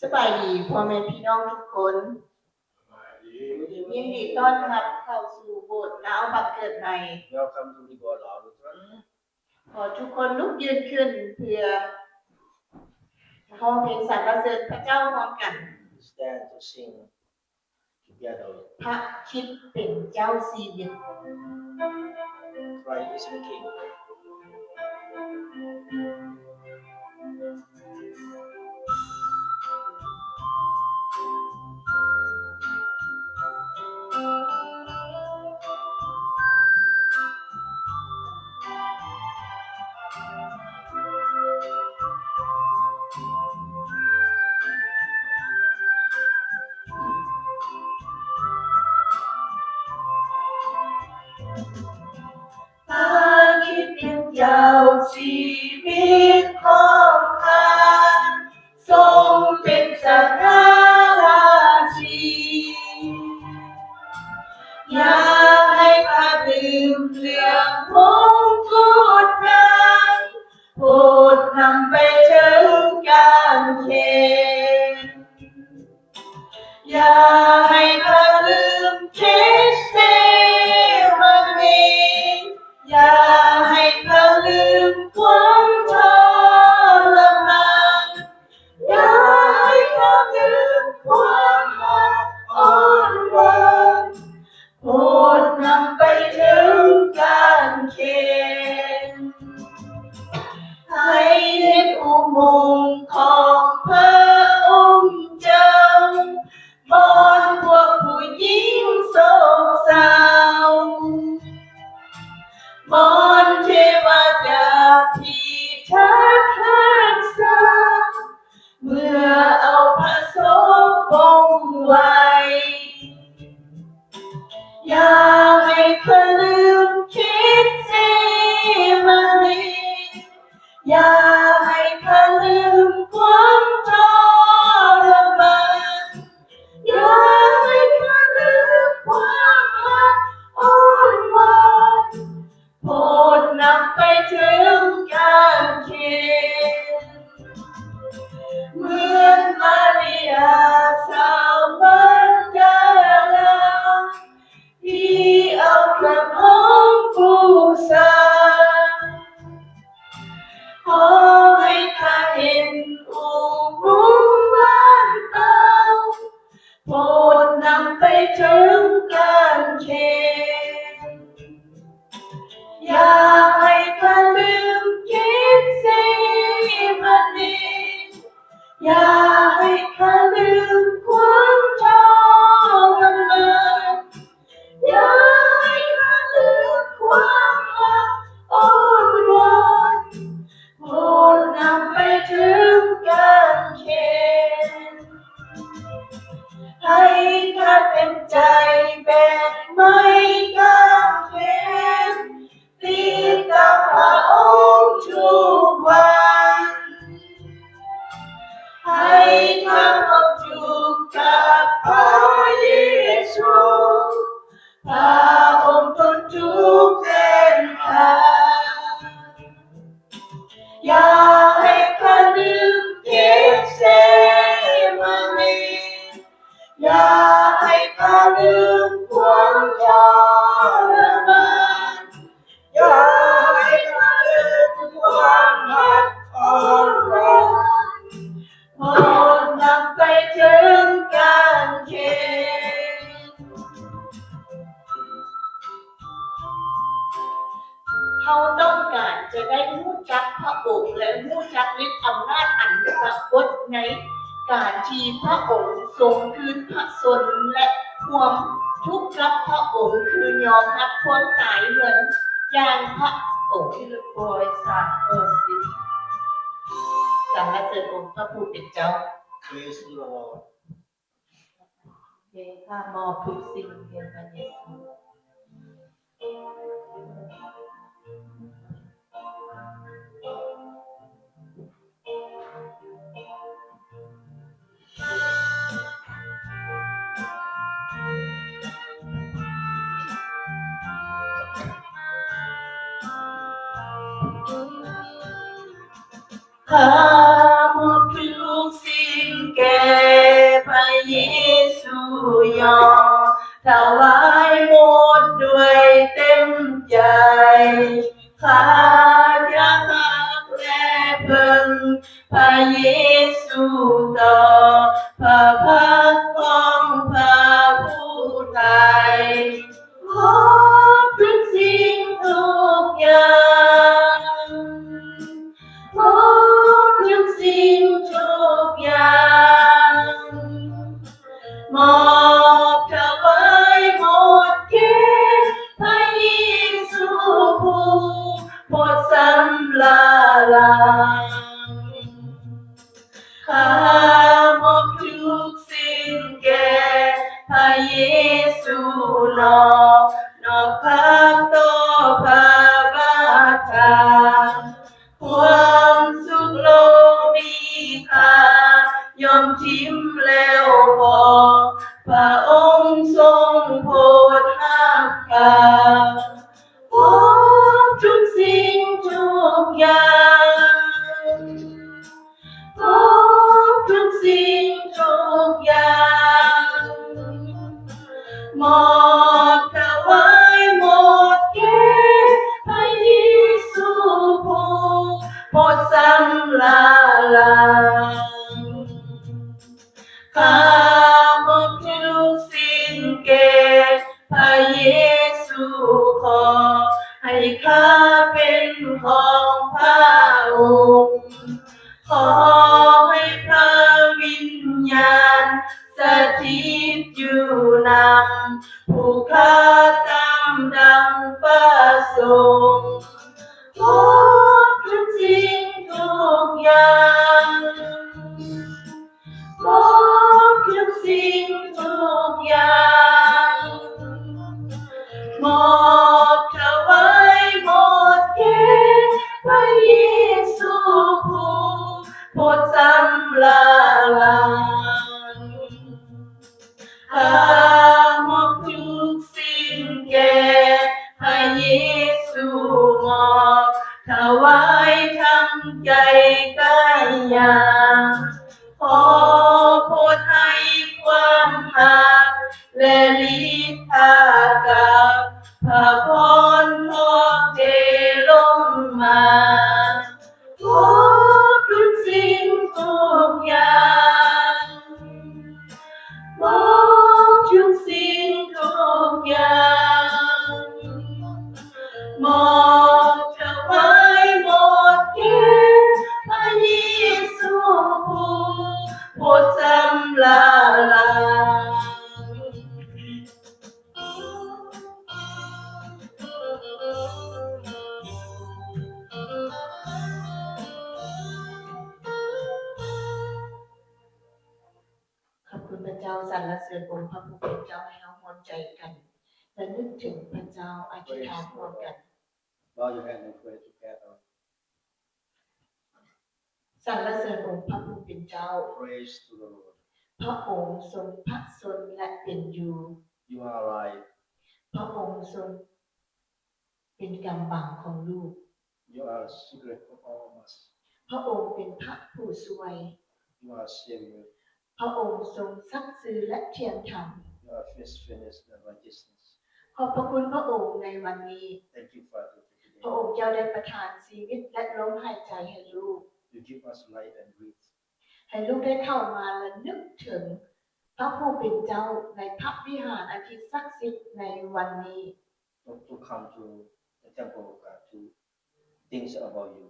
ສະບາຍດີພໍ່ແມ່ພີ່ນ້ອງທຸກຄົນ. ຍິນດີຕ້ອນຮັບເຂົ້າສູ່ໂບດລາວບັງເກີດໃໝ່. Welcome to the Bor Lao Lutheran. ຂໍທຸກຄົນລຸກຢືນຂຶ້ນເພື່ອຮ້ອງເພງສັນລະເສີນພະເຈົ້າພ້ອມກັນ. Stand to sing together. ພະຄຣິດເປັນເຈົ້າຊີວິດ. Christ is the King. ພະຄຣິດເປັນເຈົ້າຊີວິດຂອງຂ້າ, ຊົງເປັນສະຫາລາຊີ. ຢ່າໃຫ້ຂ້າລືມເລື່ອງມົງກຸດນາງ, ໂຜດນຳໄປເຖິງກາງເຂນ. ຢ່າໃຫ້ຂ້າລືມເຄເຊມານີ, ຢ່າໃຫ້ຂ້າລືມຄວາມທໍລະມານ, ຢ່າໃຫ້ຂ້າລືມຄວາມຮັກອ່ອນຫວານ. ໂຜດນຳໄປເຖິງກາງເຂນ, ໃຫ້ເຫັນອຸໂມງຂອງພະອົງເຈົ້າ, ບ່ອນພວກຜູ້ຍິງໂສກເສົ້າ, ບ່ອນເທວະດາພິທັກຮັກສາ, ເມື່ອເອົາພະສົງປົງໄວ້. ຢ່າໃຫ້ຂ້າລືມເຄເຊມານີ, ຢ່າໃຫ້ຂ້າລືມຄວາມທໍລະມານ, ຢ່າໃຫ້ຂ້າລືມຄວາມຮັກອ່ອນຫວານ. ໂຜດນຳໄປເຖິງກາງເຂນ, ເໝືອນມາຣິຍາສາວມັກດາລາ ທີ່ເອົາເຄື່ອງຫອມບູຊາ. ຂໍໃຫ້ຂ້າເຫັນອຸໂມງຫວານເຕົາ, ໂຜດນຳໄປເຖິງກາງເຂນ. ຢ່າໃຫ້ຂ້າລືມເຄເຊມານີ, ຢ່າໃຫ້ຂ້າລືມຄວາມທໍລະມານ, ຢ່າໃຫ້ຂ້າລືມຄວາມຮັກອ່ອນຫວານ. ໂຜດນຳໄປເຖິງກາງເຂນ, ໃຫ້ຂ້າເຕັມໃຈແບກໄມ້ກາງເຂນ, ຕິດຕາມພະອົງທຸກວັນ. ໃຫ້ຂ້າພົບພົບກັບພະເຢຊູ, ພະອົງທົນທຸກແທນຂ້າ. ຢ່າໃຫ້ຂ້າລືມເຄເຊມານີ, ຢ່າໃຫ້ຂ້າລືມຄວາມທໍລະມານ, ຢ່າໃຫ້ຂ້າລືມຄວາມຮັກອ່ອນຫວານ. ໂຜດນຳໄປເຖິງກາງເຂນ. ເຮົາຕ້ອງການຈະໄດ້ຮູ້ຈັກພະອົງ ແລະ ຮູ້ຈັກລິດອຳນາດອັນປາກົດໃນການທີ່ພະອົງຊົງຄືນພະຊົນ ແລະ ຄວາມທຸກກັບພະອົງ ຄືຍອມຮັບຄວາມຕາຍເໝືອນຢ່າງພະອົງ. ສາທຸ. ສັນລະເສີນອົງພະຜູ້ເປັນເຈົ້າ. Praise the Lord. ເພງ ຂ້າມອບທຸກສິ່ງແກ່ພະເຢຊູ. ຂ້າມອບທຸກສິ່ງແກ່ ຍອມຖວາຍໝົດດ້ວຍເຕັມໃຈ. ຂ້າຢາກຮັກແລະເພິ່ງພະເຢຊູຕໍ່ພະພັກຂອງພະຜູ້ໄຖ່. ຄອບທຸກສິ່ງທຸກຢ່າງ ຄອບທຸກສິ່ງທຸກຢ່າງ ມອບຖວາຍໝົດແກ່ພະເຢຊູຜູ້ໂປດຊຳລະລ້າງ. ຂ້າມອບທຸກສິ່ງແກ່ພະເຢຊູ ນອບນ້ອມຮັບຕໍ່ພະບາດທາງ. ຄວາມສຸກໂລກມີຄ່າ ຍອມຖິ້ມແລ້ວ ເພາະພະອົງຊົງໂປດຮັກຂ້າ. ຄອບທຸກສິ່ງທຸກຢ່າງ ຄອບທຸກສິ່ງທຸກຢ່າງ ມອບຖວາຍໝົດແກ່ພະເຢຊູຜູ້ໂປດຊຳລະລ້າງ. ຂ້າມອບທຸກສິ່ງແກ່ພະເຢຊູ ຂໍໃຫ້ຂ້າເປັນຂອງພະອົງ. ຂໍໃຫ້ພະວິນຍານສະຖິດຢູ່ນຳຜູ້ຂ້າຕາມດັ່ງປະສົງ. ຄອບທຸກສິ່ງທຸກຢ່າງ ຄອບທຸກສິ່ງທຸກຢ່າງ ມອບຖວາຍໝົດແກ່ພະເຢຊູຜູ້ໂປດຊຳລະລ້າງ. ຂ້າມອບທຸກສິ່ງແກ່ພະເຢຊູ ມອບຖວາຍທັງໃຈກາຍຍາ. ຂໍໂປດໃຫ້ຄວາມຮັກ ແລະ ລິດທາກັບພະພອນຂອງເທລົງມາ. ຄອບທຸກສິ່ງທຸກຢ່າງ ຄອບທຸກສິ່ງທຸກຢ່າງ ມອບຖວາຍໝົດແກ່ພະເຢຊູຜູ້ໂປດຊຳລະລ້າງ. ຂອບຄຸນພະເຈົ້າ, ສັນລະເສີນອົງພະຜູ້ເປັນເຈົ້າ. ໃຫ້ເຮົາຮ່ວມໃຈກັນລະນຶກເຖິງພະເຈົ້າ, ອະທິຖານຮ່ວມກັນ. Bow your head and pray together. ສັນລະເສີນອົງພະຜູ້ເປັນເຈົ້າ. Praise to the Lord. ພະອົງຊົງພະຊົນ ແລະ ເປັນຢູ່. You are alive. ພະອົງຊົງເປັນກຳບັງຂອງລູກ. You are the strength of all of us. ພະອົງເປັນພະຜູ້ຊ່ວຍ. You are Savior. ພະອົງຊົງສັກຊື່ ແລະ ທ່ຽງທຳ. You are faithfulness and righteousness. ຂອບພະຄຸນພະອົງໃນວັນນີ້. Thank you, Father, for today. ພະອົງເຈົ້າໄດ້ປະທານຊີວິດ ແລະ ລົມຫາຍໃຈໃຫ້ລູກ. You give us life and breath. ໃຫ້ລູກໄດ້ເຂົ້າມາລະນຶກເຖິງພະຜູ້ເປັນເຈົ້າໃນພະວິຫານອັນທີ່ສັກສິດໃນວັນນີ້. To, to come to the temple of God to think about you.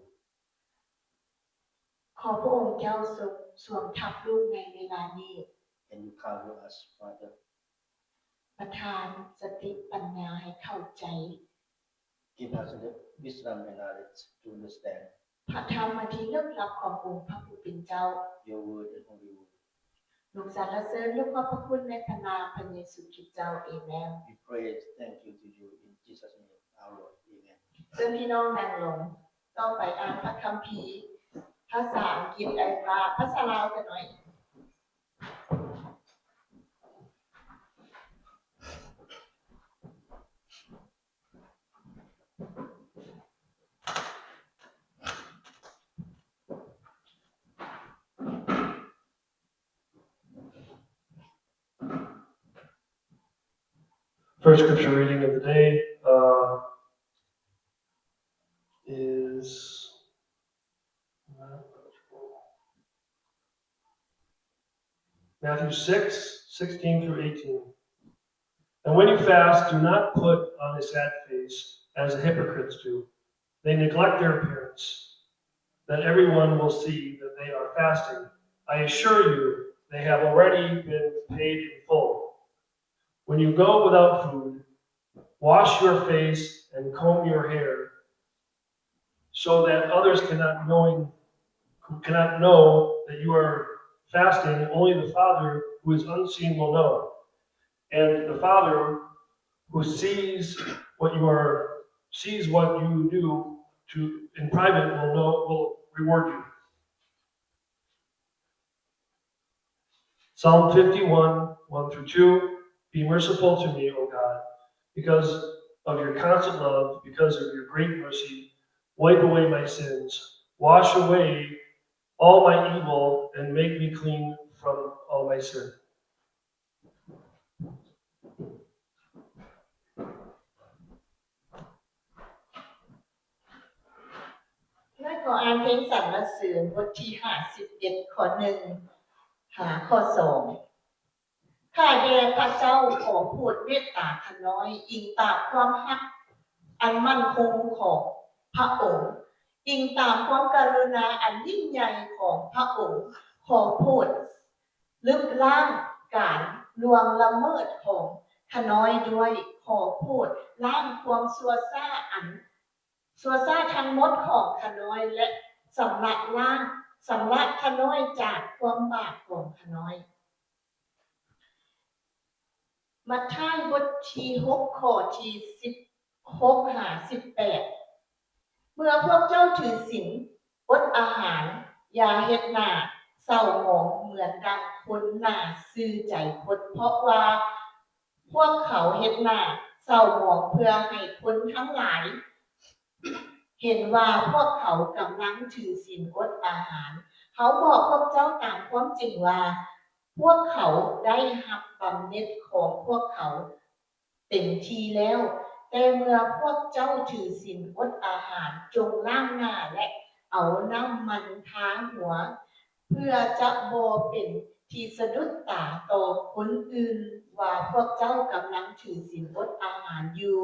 ຂໍພະອົງເຈົ້າຊົງສວມທັບລູກໃນເວລານີ້. And you cover us, Father. ປະທານສະຕິປັນຍາໃຫ້ເຂົ້າໃຈ. Give us the wisdom and knowledge to understand. ພະທຳອັນທີ່ເລິກລັບຂອງອົງພະຜູ້ເປັນເຈົ້າ. Your word and holy word. ລູກສັນລະເສີນ ລູກຂອບພະຄຸນໃນພະນາມພະເຢຊູຄຣິສເຈົ້າ. ເອເມນ. We pray thank you to you in Jesus' name, our Lord. Amen. ເຊີນພີ່ນ້ອງນັ່ງລົງ. ຕໍ່ໄປອ່ານພະຄຳພີພາສາອັງກິດ ເອີ້ນວ່າພາສາລາວກັນໜ້ອຍ. First scripture reading of the day, uh, is Matthew six, sixteen through eighteen. And when you fast, do not put on a sad face as the hypocrites do. They neglect their appearance, that everyone will see that they are fasting. I assure you, they have already been paid in full. When you go without food, wash your face and comb your hair, so that others cannot knowing, cannot know that you are fasting. Only the Father who is unseen will know. And the Father who sees what you are, sees what you do to, in private will know, will reward you. Psalm fifty-one, one through two. Be merciful to me, O God, because of your constant love, because of your great mercy, wipe away my sins, wash away all my evil, and make me clean from all my sin. ແລ້ວຂໍອ່ານເພງສັນລະເສີນ ບົດທີຫ້າສິບເອັດ ຂໍ້ໜຶ່ງ ຫາຂໍ້ສອງ. ຂ້າແດ່ພະເຈົ້າ ຂໍໂຜດເມດຕາຂ້ານ້ອຍ, ອີງຕາມຄວາມຮັກອັນໝັ້ນຄົງຂອງພະອົງ, ອີງຕາມຄວາມກະລຸນາອັນຍິ່ງໃຫຍ່ຂອງພະອົງ, ຂໍໂຜດ ລຶບລ້າງການລ່ວງລະເມີດຂອງຂ້ານ້ອຍດ້ວຍ. ຂໍໂຜດລ້າງຄວາມຊົ່ວຊ້າອັນຊົ່ວຊ້າທັງໝົດຂອງຂ້ານ້ອຍ ແລະ ຊຳລະລ້າງ, ຊຳລະຂ້ານ້ອຍຈາກຄວາມບາບຂອງຂ້ານ້ອຍ. ມັດທາຍ ບົດທີຫົກ ຂໍ້ທີສິບຫົກຫາສິບແປດ. ເມື່ອພວກເຈົ້າຖືສິນອົດອາຫານ, ຢ່າເຮັດໜ້າເສົ້າໝອງເໝືອນດັ່ງຄົນໜ້າຊື່ໃຈຄົນ, ເພາະວ່າພວກເຂົາເຮັດໜ້າເສົ້າໝອງເພື່ອໃຫ້ຄົນທັງຫຼາຍເຫັນວ່າພວກເຂົາກຳລັງຖືສິນອົດອາຫານ. ເຮົາບອກພວກເຈົ້າຕາມຄວາມຈິງວ່າ ພວກເຂົາໄດ້ຮັບບຳເໜັດຂອງພວກເຂົາເຕັມທີ່ແລ້ວ. ແຕ່ເມື່ອພວກເຈົ້າຖືສິນອົດອາຫານ, ຈົ່ງລ້າງໜ້າ ແລະ ເອົານ້ຳມັນທາຫົວ, ເພື່ອຈະບໍ່ເປັນທີ່ສະດຸດຕາຕໍ່ຄົນອື່ນວ່າພວກເຈົ້າກຳລັງຖືສິນອົດອາຫານຢູ່.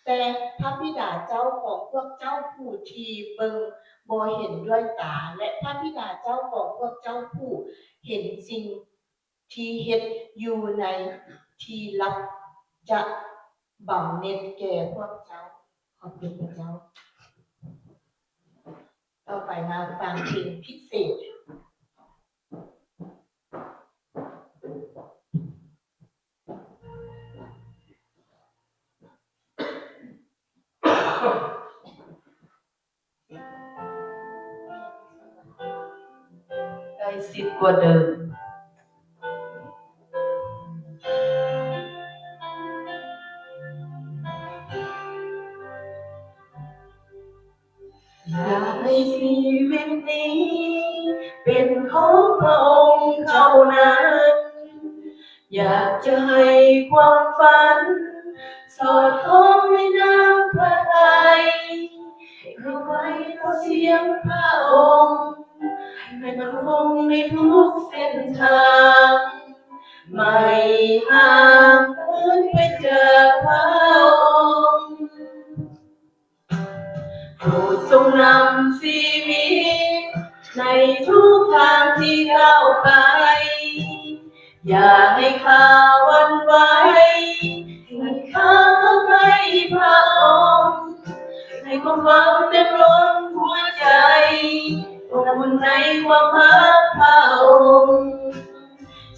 ແຕ່ພະບິດາເຈົ້າຂອງພວກເຈົ້າຜູ້ທີ່ເບິ່ງບໍ່ເຫັນດ້ວຍຕາ ແລະ ພະບິດາເຈົ້າຂອງພວກເຈົ້າຜູ້ເຫັນສິ່ງທີ່ເຮັດຢູ່ໃນທີ່ລັບ ຈະບຳເໜັດແກ່ພວກເຈົ້າ. ຂອບຄຸນພະເຈົ້າ. ຕໍ່ໄປມາຟັງເພງພິເສດ. ໃກ້ຊິດກວ່າເດີມ. ຢາກໃຫ້ຊີວິດນີ້ເປັນຂອງພະອົງເທົ່ານັ້ນ. ຢາກຈະໃຫ້ຄວາມຝັນສອດຄ່ອງໃນນາມພະໄທ, ໃຫ້ເຂົ້າໄປຕໍ່ສຽງພະອົງ, ໃຫ້ໝັ້ນຄົງໃນທຸກເສັ້ນທາງ, ໄມ່ຫ່າງເຫີນໄປຈາກພະອົງ. ຜູ້ຊົງນຳຊີວິດໃນທຸກທາງທີ່ກ້າວໄປ, ຢ່າໃຫ້ຂ້າຫວັ່ນໄຫວ, ໃຫ້ຂ້າເຂົ້າໃກ້ພະອົງ, ໃຫ້ຄວາມຫວັງເຕັມລົ້ນຫົວໃຈ, ອົບອຸ່ນໃນຄວາມຮັກພະອົງ.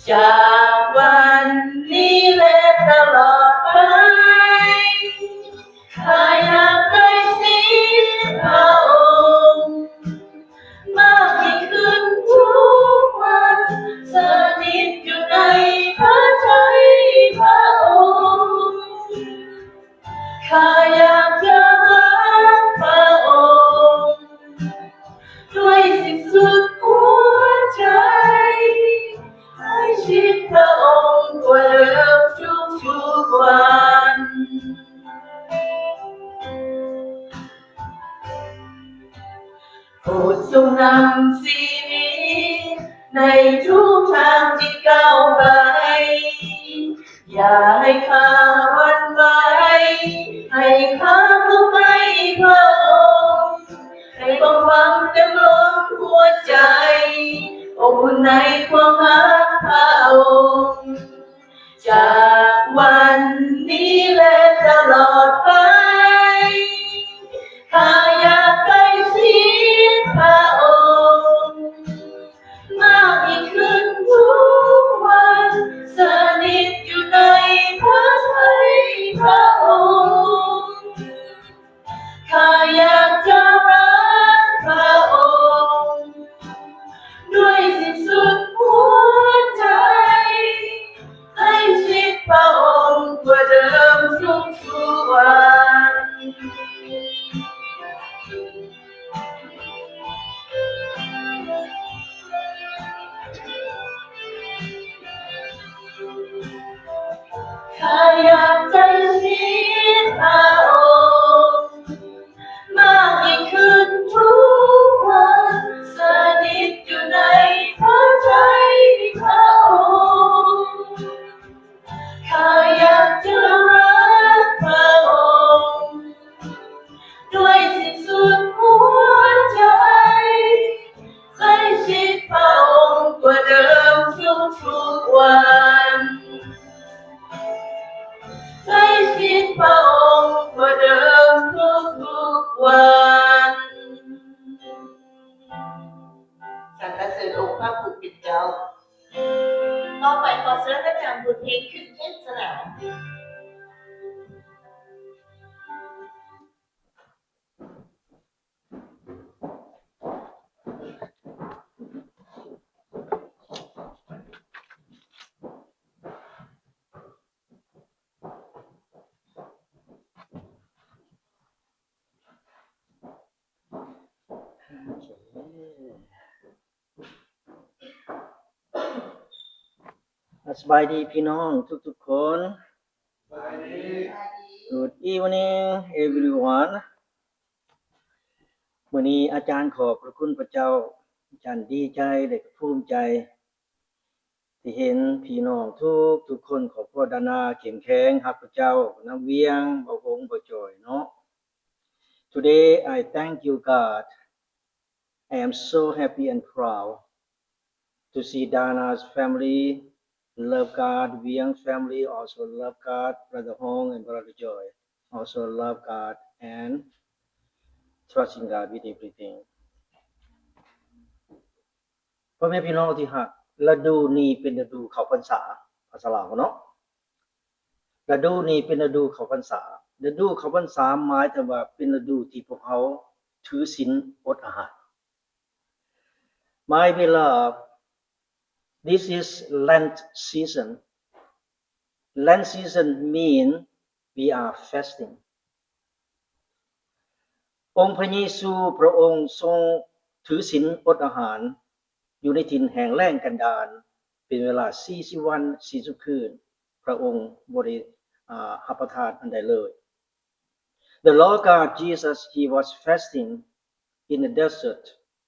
ຈາກວັນນີ້ ແລະ ຕະຫຼອດໄປ, ຂ້າຢາກໃກ້ຊິດພະອົງມາກຍິ່ງຂຶ້ນທຸກວັນ, ສະໜິດຢູ່ໃນພະໄທພະອົງ. ຂ້າຢາກຈະຮັກພະອົງດ້ວຍສິ້ນສຸດຫົວໃຈ, ໃກ້ຊິດພະອົງກວ່າເດີມທຸກໆວັນ. ໃນທຸກທາງທີ່ກ້າວໄປ, ຢ່າໃຫ້ຂ້າຫວັ່ນໄຫວ, ໃຫ້ຂ້າເຂົ້າໃກ້ພະອົງ, ໃຫ້ຄວາມຫວັງເຕັມລ້ອມຫົວໃຈ, ອົບອຸ່ນໃນຄວາມຮັກພະອົງ. ຈາກວັນນີ້ ແລະ ຕະຫຼອດໄປ, ຂ້າຢາກໃກ້ຊິດພະອົງມາກຍິ່ງຂຶ້ນທຸກວັນ, ສະໜິດຢູ່ໃນພະໄທພະອົງ. ຂ້າຢາກຈະຮັກພະອົງດ້ວຍສິ້ນສຸດຫົວໃຈ, ໃກ້ຊິດພະອົງກວ່າເດີມທຸກໆວັນ. ຂ້າຢາກໃກ້ຊິດພະອົງມາກຍິ່ງຂຶ້ນທຸກວັນ, ສະໜິດຢູ່ໃນພະໄທພະອົງ. ຂ້າຢາກຈະຮັກພະອົງດ້ວຍສິ້ນສຸດຫົວໃຈ, ໃກ້ຊິດພະອົງກວ່າເດີມທຸກໆວັນ, ໃກ້ຊິດພະອົງກວ່າເດີມທຸກໆວັນ. ສັນລະເສີນອົງພະຜູ້ເປັນເຈົ້າ. ຕໍ່ໄປຂໍເຊີນອາຈານບຸນເພັງຂຶ້ນເທດສະໜາ. ສະບາຍດີພີ່ນ້ອງທຸກໆຄົນ. Good evening everyone. ມື້ນີ້ອາຈານຂອບພະຄຸນພະເຈົ້າ, ອາຈານດີໃຈ ແລະ ກະພູມໃຈ ທີ່ເຫັນພີ່ນ້ອງທຸກໆຄົນ, ຄອບຄົວດານາເຂັ້ມແຂງ, ຮັກພະເຈົ້າ, ນຳວຽງ, ເບົາຫົງ, ເບົາຈ່ອຍເນາະ. Today I thank you, God. I am so happy and proud to see Dana's family, love God, Viang family, also love God, Brother Hong and Brother Joy, also love God and trusting God with everything. ພໍ່ແມ່ພີ່ນ້ອງທີ່ຮັກ, ລະດູນີ້ເປັນລະດູເຂົ້າພັນສາ, ພາສາລາວເນາະ. ລະດູນີ້ເປັນລະດູເຂົ້າພັນສາ. ລະດູເຂົ້າພັນສາໝາຍເຖິງວ່າເປັນລະດູທີ່ພວກເຮົາຖືສິນອົດອາຫານ. My beloved, this is Lent season. Lent season mean we are fasting. ອົງພະເຢຊູພະອົງຊົງຖືສິນອົດອາຫານ ຢູ່ໃນຖິ່ນແຫ້ງແລ້ງກັນດານ ເປັນເວລາສີ່ສິບວັນສີ່ສິບຄືນ, ພະອົງບໍ່ໄດ້ ອາ ຮັບປະທານອັນໃດເລີຍ. The Lord God Jesus, he was fasting in the desert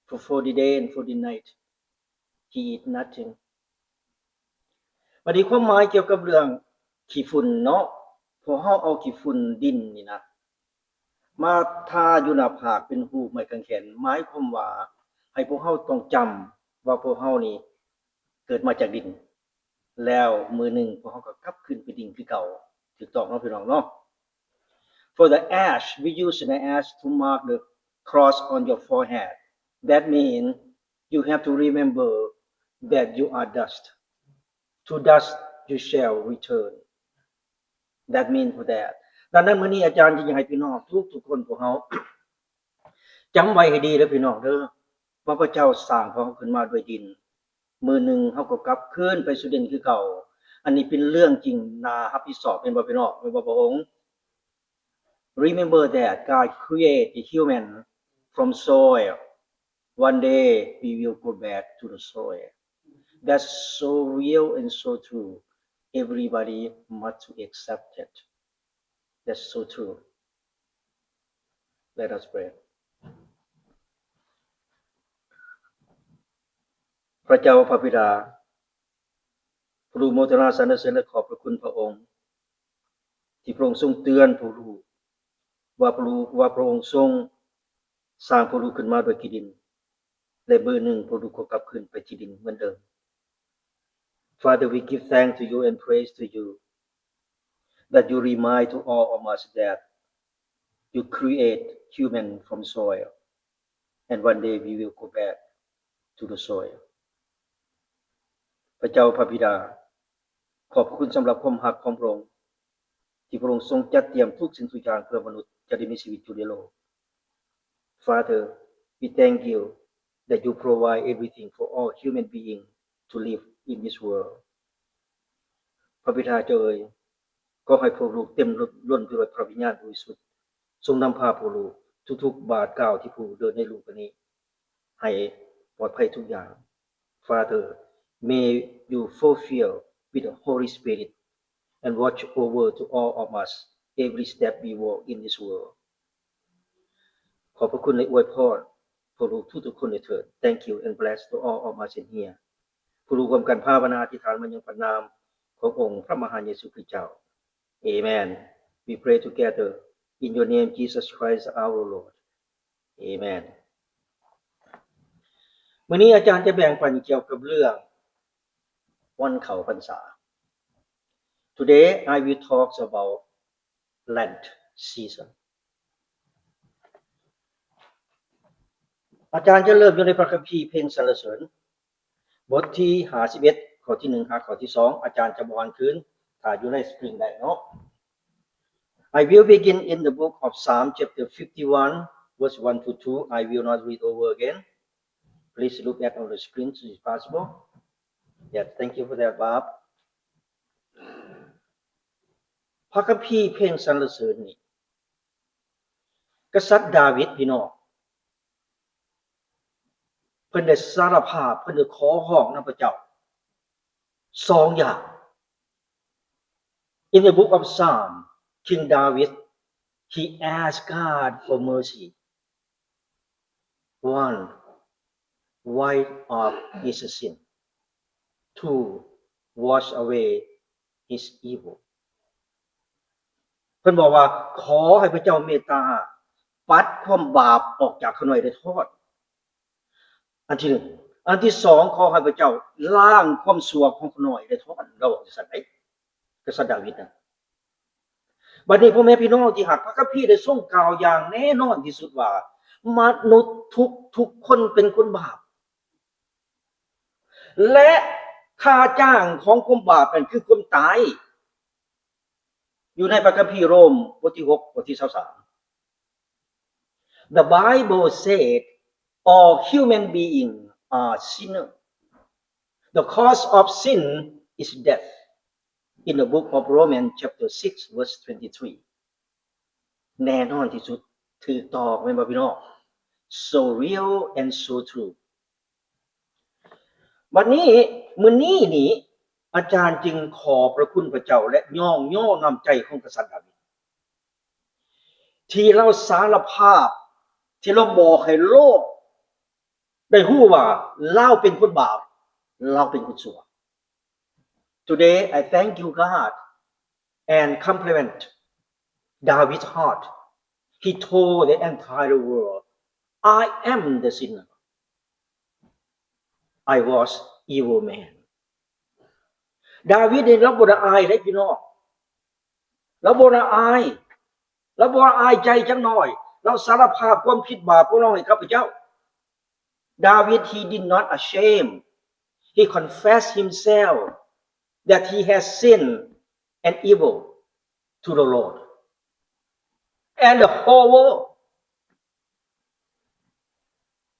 for forty day and forty night. He eat nothing. ບັດນີ້ຄວາມໝາຍກ່ຽວກັບເລື່ອງຂີ້ຝຸ່ນເນາະ, ພວກເຮົາເອົາຂີ້ຝຸ່ນດິນນີ້ນະ ມາທາຢູ່ໜ້າຜາກເປັນຮູບໄມ້ກາງແຂນ, ໝາຍຄວາມວ່າໃຫ້ພວກເຮົາຕ້ອງຈຳວ່າພວກເຮົານີ້ເກີດມາຈາກດິນ, ແລ້ວມື້ໜຶ່ງພວກເຮົາກໍກັບຄືນເປັນດິນຄືເກົ່າ. ຖືກຕ້ອງເນາະ ພີ່ນ້ອງເນາະ. For the ash, we use the ash to mark the cross on your forehead. That means you have to remember that you are dust. To dust you shall return. That means for that. ດັ່ງນັ້ນ ມື້ນີ້ອາຈານຈຶ່ງຢາກໃຫ້ພີ່ນ້ອງທຸກໆຄົນ ພວກເຮົາຈຳໄວ້ໃຫ້ດີເດີພີ່ນ້ອງເດີ ວ່າພະເຈົ້າສ້າງພວກເຮົາຂຶ້ນມາດ້ວຍດິນ. ມື້ໜຶ່ງເຮົາກໍກັບຄືນໄປສູ່ດິນຄືເກົ່າ. ອັນນີ້ເປັນເລື່ອງຈິງ ໜ້າຮັບຜິດຊອບ ແມ່ນບໍ່ພີ່ນ້ອງ? ແມ່ນບໍ່ພະອົງ? Remember that God create the human from soil. One day we will go back to the soil. That's so real and so true. Everybody must to accept it. That's so true. Let us pray. ພະເຈົ້າພະບິດາ, ພວກລູກໂມທະນາສັນລະເສີນ ແລະ ຂອບພະຄຸນພະອົງ ທີ່ພະອົງຊົງເຕືອນພວກລູກວ່າ ພວກລູກ ວ່າພະອົງຊົງສ້າງພວກລູກຂຶ້ນມາດ້ວຍຂີ້ດິນ ແລະ ມື້ໜຶ່ງພວກລູກກໍກັບຄືນໄປທີ່ດິນເໝືອນເດີມ. Father, we give thanks to you and praise to you that you remind to all of us that you create human from soil, and one day we will go back to the soil. ພະເຈົ້າພະບິດາ, ຂອບພະຄຸນສຳລັບຄວາມຮັກຂອງພະອົງ ທີ່ພະອົງຊົງຈັດຕຽມທຸກສິ່ງທຸກຢ່າງເພື່ອມະນຸດຈະໄດ້ມີຊີວິດຢູ່ໃນໂລກ. Father, we thank you that you provide everything for all human beings to live in this world. ພະບິດາເຈົ້າເອີຍ, ຂໍໃຫ້ພວກລູກເຕັມລົ້ນໄປດ້ວຍພະວິນຍານບໍລິສຸດ, ຊົງນຳພາພວກລູກທຸກໆບາດກ້າວທີ່ຜູ້ເດີນໃນໂລກນີ້ ໃຫ້ປອດໄພທຸກຢ່າງ. Father, may you fulfill with the Holy Spirit and watch over to all of us every step we walk in this world. ຂອບພະຄຸນ ແລະ ອວຍພອນພວກລູກທຸກໆຄົນດ້ວຍເທີ້ນ. Thank you and bless to all of us in here. ພວກລູກຮ່ວມກັນພາວະນາອະທິຖານມາຍັງພະນາມຂອງອົງພະມະຫາເຢຊູຄຣິດເຈົ້າ. Amen. We pray together in your name, Jesus Christ our Lord. Amen. ມື້ນີ້ອາຈານຈະແບ່ງປັນກ່ຽວກັບເລື່ອງວັນເຂົ້າພັນສາ. Today I will talk about Lent season. ອາຈານຈະເລີ່ມຢູ່ໃນພະຄຳພີເພງສັນລະເສີນ ບົດທີຫ້າສິບເອັດ ຂໍ້ທີໜຶ່ງຫາຂໍ້ທີສອງ. ອາຈານຈະບໍ່ອ່ານຄືນ, ຖ້າຢູ່ໃນສະກຣີນໄດ້ເນາະ. I will begin in the book of Psalm chapter fifty-one, verse one to two. I will not read over again. Please look at on the screen if possible. Yes, thank you for that, Bob. ພະຄຳພີເພງສັນລະເສີນນີ້ ກະສັດດາວິດ ພີ່ນ້ອງ ເພິ່ນໄດ້ສາລະພາບ, ເພິ່ນໄດ້ຂໍຮ້ອງນຳພະເຈົ້າສອງຢ່າງ. In the book of Psalm, King David, he asked God for mercy. One, wipe off his sin. Two, wash away his evil. ເພິ່ນບອກວ່າ ຂໍໃຫ້ພະເຈົ້າເມດຕາ ປັດຄວາມບາບອອກຈາກຂ້ານ້ອຍໄດ້ທອດ. ອັນທີໜຶ່ງ. ອັນທີສອງ, ຂໍໃຫ້ພະເຈົ້າລ້າງຄວາມຊົ່ວຂອງຂ້ານ້ອຍໄດ້ທອດ. ລາວເວົ້າຈັ່ງຊັ້ນເດ້ ກະສັດດາວິດນະ. ບັດນີ້ ພໍ່ແມ່ພີ່ນ້ອງທີ່ຮັກ, ພະຄຳພີໄດ້ຊົງກ່າວຢ່າງແນ່ນອນທີ່ສຸດວ່າ ມະນຸດທຸກໆຄົນເປັນຄົນບາບ ແລະ ຄ່າຈ້າງຂອງຄວາມບາບນັ້ນຄືຄວາມຕາຍ. ຢູ່ໃນພະຄຳພີໂຣມ ບົດທີຫົກ ຂໍ້ທີຊາວສາມ The Bible said all human beings are sinners. The cost of sin is death. In the book of Romans chapter six verse twenty-three. ແນ່ນອນທີ່ສຸດ, ຖືກຕ້ອງ ແມ່ນບໍ່ພີ່ນ້ອງ? So real and so true. ບັດນີ້ ມື້ນີ້ນີ້ ອາຈານຈຶ່ງຂອບພະຄຸນພະເຈົ້າ ແລະ ຍ້ອງຍໍນ້ຳໃຈຂອງກະສັດດາວິດ ທີ່ລາວສາລະພາບ, ທີ່ລາວບອກໃຫ້ໂລກໄດ້ຮູ້ວ່າລາວເປັນຄົນບາບ, ລາວເປັນຄົນຊົ່ວ. Today I thank you, God, and compliment David's heart. He told the entire world, I am the sinner. I was evil man. ດາວິດນີ້ລາວບໍ່ໄດ້ອາຍເດ້ພີ່ນ້ອງ, ລາວບໍ່ໄດ້ອາຍ, ລາວບໍ່ອາຍໃຈຈັກໜ້ອຍ. ລາວສາລະພາບຄວາມຜິດບາບຂອງລາວໃຫ້ຂ້າພະເຈົ້າ. David, he did not ashamed. He confessed himself that he has sinned and evil to the Lord and the whole world.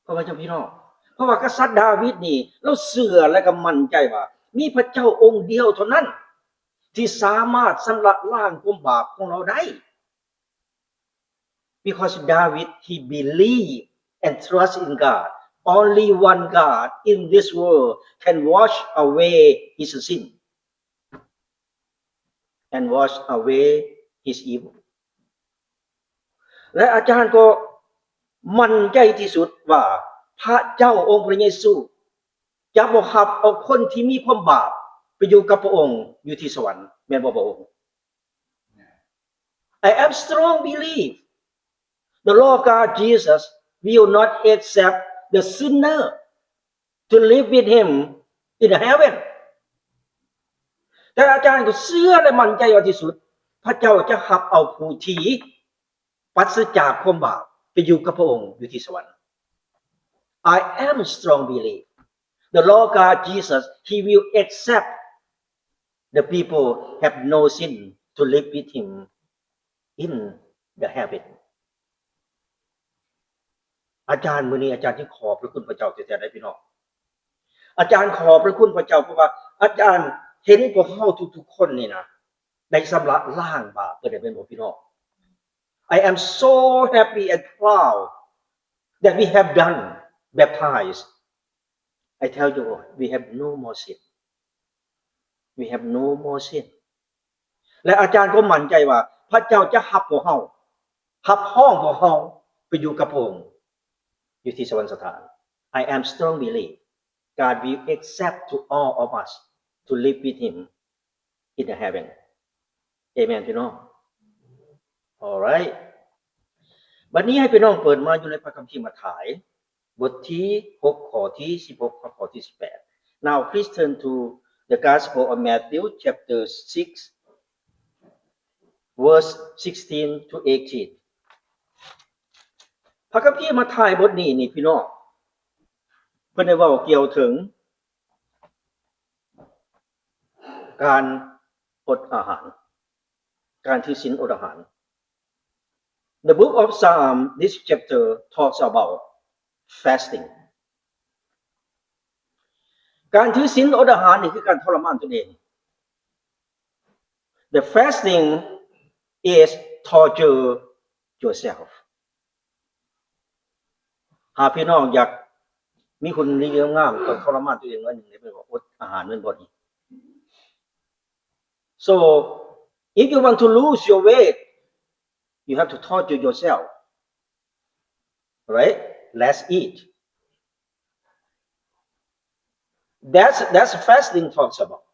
ເພາະວ່າ ເຈົ້າ ພີ່ນ້ອງ, ເພາະວ່າກະສັດດາວິດນີ້ ລາວເຊື່ອ ແລະ ກໍໝັ້ນໃຈວ່າ ມີພະເຈົ້າອົງດຽວເທົ່ານັ້ນ ທີ່ສາມາດຊຳລະລ້າງຄວາມບາບຂອງລາວໄດ້. Because David, he believe and trust in God. Only one God in this world can wash away his sin and wash away his evil. ແລະ ອາຈານກໍໝັ້ນໃຈທີ່ສຸດວ່າ ພະເຈົ້າອົງພະເຢຊູ ຈະບໍ່ຮັບເອົາຄົນທີ່ມີຄວາມບາບໄປຢູ່ກັບພະອົງຢູ່ທີ່ສະຫວັນ, ແມ່ນບໍ່ພະອົງ? I am strong belief the Lord God Jesus will not accept the sinner to live with him in the heaven. ແຕ່ອາຈານກໍເຊື່ອ ແລະ ໝັ້ນໃຈວ່າທີ່ສຸດ ພະເຈົ້າຈະຮັບເອົາຜູ້ທີ່ປາສະຈາກຄວາມບາບໄປຢູ່ກັບພະອົງຢູ່ທີ່ສະຫວັນ. I am strong belief the Lord God Jesus, he will accept the people have no sin to live with him in the heaven. ອາຈານ ມື້ນີ້ອາຈານຈຶ່ງຂອບພະຄຸນພະເຈົ້າແທ້ໆ ເດ້ພີ່ນ້ອງ. ອາຈານຂອບພະຄຸນພະເຈົ້າ ເພາະວ່າອາຈານເຫັນພວກເຮົາທຸກໆຄົນນີ້ນະ ໄດ້ຊຳລະລ້າງບາບເພິ່ນ ແມ່ນບໍ່ພີ່ນ້ອງ? I am so happy and proud that we have done baptize. I tell you, we have no more sin. We have no more sin. ແລະ ອາຈານກໍໝັ້ນໃຈວ່າ ພະເຈົ້າຈະຮັບພວກເຮົາ, ຮັບຮອງພວກເຮົາໄປຢູ່ກັບພະອົງຢູ່ທີ່ສະຫວັນສະຖານ. I am strong belief God will accept to all of us to live with him in the heaven. ເອເມນ ພີ່ນ້ອງ. Alright. ບັດນີ້ໃຫ້ພີ່ນ້ອງເປີດມາຢູ່ໃນພະຄຳພີມາທາຍ ບົດທີຫົກ ຂໍ້ທີສິບຫົກ ຫາ ຂໍ້ທີສິບແປດ. Now please turn to the Gospel of Matthew chapter six, verse sixteen to eighteen. ພະຄຳພີມາທາຍບົດນີ້ນີ້ ພີ່ນ້ອງ ເພິ່ນໄດ້ເວົ້າກ່ຽວເຖິງ ການອົດອາຫານ, ການຖືສິນອົດອາຫານ. The book of Psalm, this chapter talks about fasting. ການຖືສິນອົດອາຫານນີ້ຄືການທໍລະມານຕົນເອງ. The fasting is torture yourself. ຫາກພີ່ນ້ອງຢາກມີຫຸ່ນດີງາມ ຕ້ອງທໍລະມານຕົວເອງໜ້ອຍໜຶ່ງເດ້ ແມ່ນບໍ່? ອົດອາຫານແມ່ນບໍ່ນີ້? So if you want to lose your weight, you have to torture yourself, right? Less eat. That's that's fasting talks about.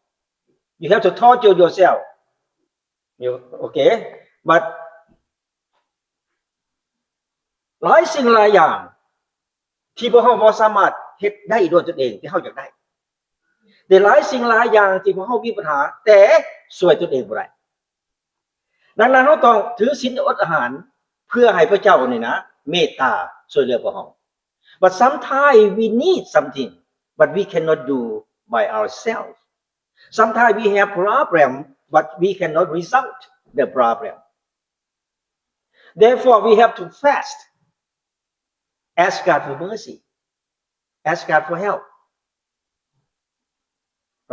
You have to torture yourself. You okay? But ຫຼາຍສິ່ງຫຼາຍຢ່າງທີ່ພວກເຮົາບໍ່ສາມາດເຮັດໄດ້ດ້ວຍຕົນເອງ ທີ່ເຮົາຢາກໄດ້. ແຕ່ຫຼາຍສິ່ງຫຼາຍຢ່າງທີ່ພວກເຮົາມີບັນຫາ ແຕ່ຊ່ວຍຕົນເອງບໍ່ໄດ້. ດັ່ງນັ້ນ ເຮົາຕ້ອງຖືສິນອົດອາຫານ ເພື່ອໃຫ້ພະເຈົ້ານີ້ນະ ເມດຕາຊ່ວຍເຫຼືອພວກເຮົາ. But sometimes we need something, but we cannot do by ourselves. Sometimes we have problem, but we cannot resolve the problem. Therefore, we have to fast. Ask God for mercy. Ask God for help.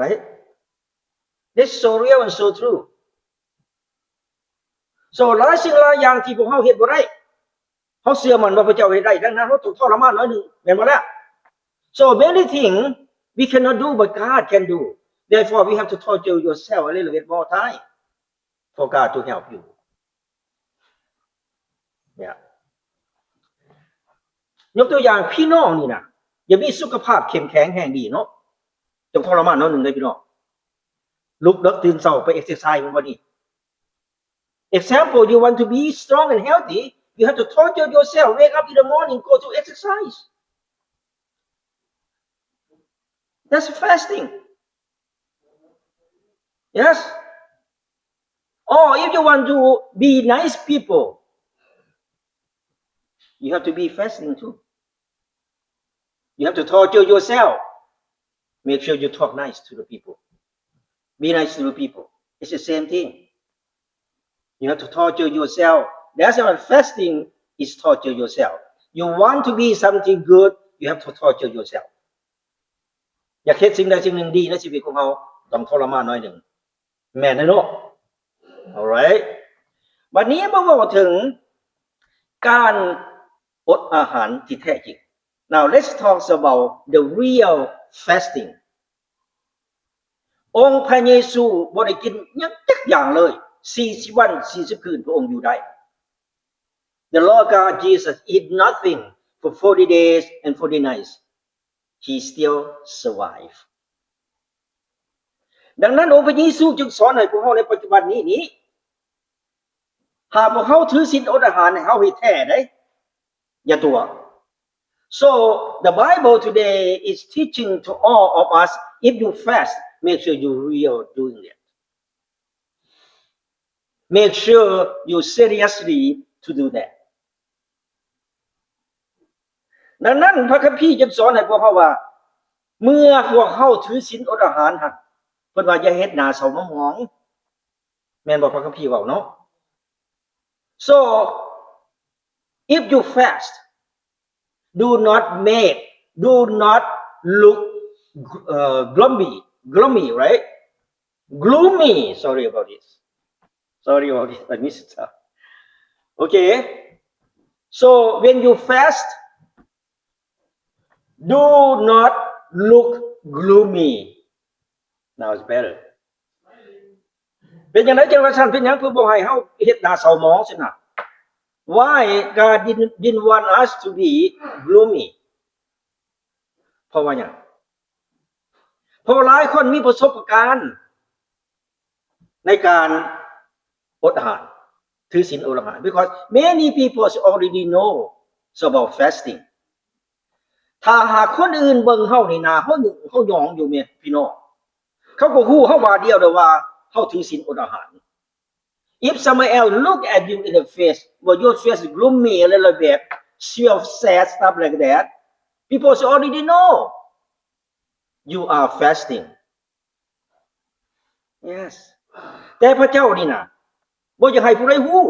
Right? This is so real and so true. So ຫຼາຍສິ່ງຫຼາຍຢ່າງທີ່ພວກເຮົາເຮັດບໍ່ໄດ້ ເຮົາເຊື່ອໝັ້ນວ່າພະເຈົ້າເຮັດໄດ້, ດັ່ງນັ້ນເຮົາຕ້ອງທໍລະມານໜ້ອຍໜຶ່ງ ແມ່ນບໍ່ລະ? So many things we cannot do, but God can do. Therefore, we have to torture yourself a little bit more time for God to help you. Yeah. ຍົກຕົວຢ່າງ ພີ່ນ້ອງນີ້ນະ ຢາກມີສຸຂະພາບເຂັ້ມແຂງແຮງດີເນາະ, ຕ້ອງທໍລະມານໜ້ອຍໜຶ່ງເດ້ພີ່ນ້ອງ. ລຸກເດິກຕື່ນເຊົ້າໄປ exercise ແມ່ນບໍ່ນີ້? Example, you want to be strong and healthy, you have to torture yourself, wake up in the morning, go to exercise. That's fasting. Yes. Or if you want to be nice people, you have to be fasting too. You have to torture yourself. Make sure you talk nice to the people. Be nice to the people. It's the same thing. You have to torture yourself. That's why fasting is torture yourself. You want to be something good, you have to torture yourself. ຢາກເຮັດສິ່ງໃດສິ່ງໜຶ່ງດີໃນຊີວິດຂອງເຮົາ ຕ້ອງທໍລະມານໜ້ອຍໜຶ່ງ. ແມ່ນແລ້ວເນາະ. Alright. ບັດນີ້ມາເວົ້າເຖິງການອົດອາຫານທີ່ແທ້ຈິງ. Now let's talk about the real fasting. ອົງພະເຢຊູບໍ່ໄດ້ກິນຫຍັງຈັກຢ່າງເລີຍ ສີ່ສິບວັນ ສີ່ສິບຄືນ ພະອົງຢູ່ໄດ້. The Lord God Jesus eat nothing for forty days and forty nights. he still survive. ດັ່ງນັ້ນ ອົງພະເຢຊູຈຶ່ງສອນໃຫ້ພວກເຮົາໃນປັດຈຸບັນນີ້ນີ້ ຖ້າພວກເຮົາຖືສິນອົດອາຫານ ໃຫ້ເຮົາເຮັດແທ້ເດ້ ຢ່າຕົວະ. So the Bible today is teaching to all of us, if you fast, make sure you real doing it. Make sure you seriously to do that. ດັ່ງນັ້ນ ພະຄຳພີຈຶ່ງສອນໃຫ້ພວກເຮົາວ່າ ເມື່ອພວກເຮົາຖືສິນອົດອາຫານຫັ້ນ ເພິ່ນວ່າຢ່າເຮັດໜ້າເສົ້າໝອງ. ແມ່ນບໍ່ ພະຄຳພີເວົ້າເນາະ? So if you fast, do not make, do not look, uh, gloomy, gloomy, right? Gloomy. Sorry about this. Sorry about this. I missed it. Okay. So when you fast, do not look gloomy. Now it's better. ເປັນຈັ່ງໃດຈັ່ງວ່າຊັ້ນ? ເປັນຫຍັງເພິ່ນບໍ່ໃຫ້ເຮົາເຮັດໜ້າເສົ້າໝອງຊັ້ນນະ? Why God didn't, didn't want us to be gloomy? ເພາະວ່າຫຍັງ? ເພາະຫຼາຍຄົນມີປະສົບການໃນການອົດອາຫານ, ຖືສິນອົດອາຫານ because many people already know about fasting. ຖ້າຫາກຄົນອື່ນເບິ່ງເຮົານີ້ນາ ເຮົາຫຍຸ້ງເຮົາຫຍອງຢູ່ແມ່ພີ່ນ້ອງ, ເຂົາກໍຮູ້ເຮົາວ່າດຽວເດີວ່າເຮົາຖືສິນອົດອາຫານ. If someone else look at you in the face, but your face is gloomy a little bit, still sad, stuff like that, people already know you are fasting. Yes. ແຕ່ພະເຈົ້ານີ້ນະ ບໍ່ຢາກໃຫ້ຜູ້ໃດຮູ້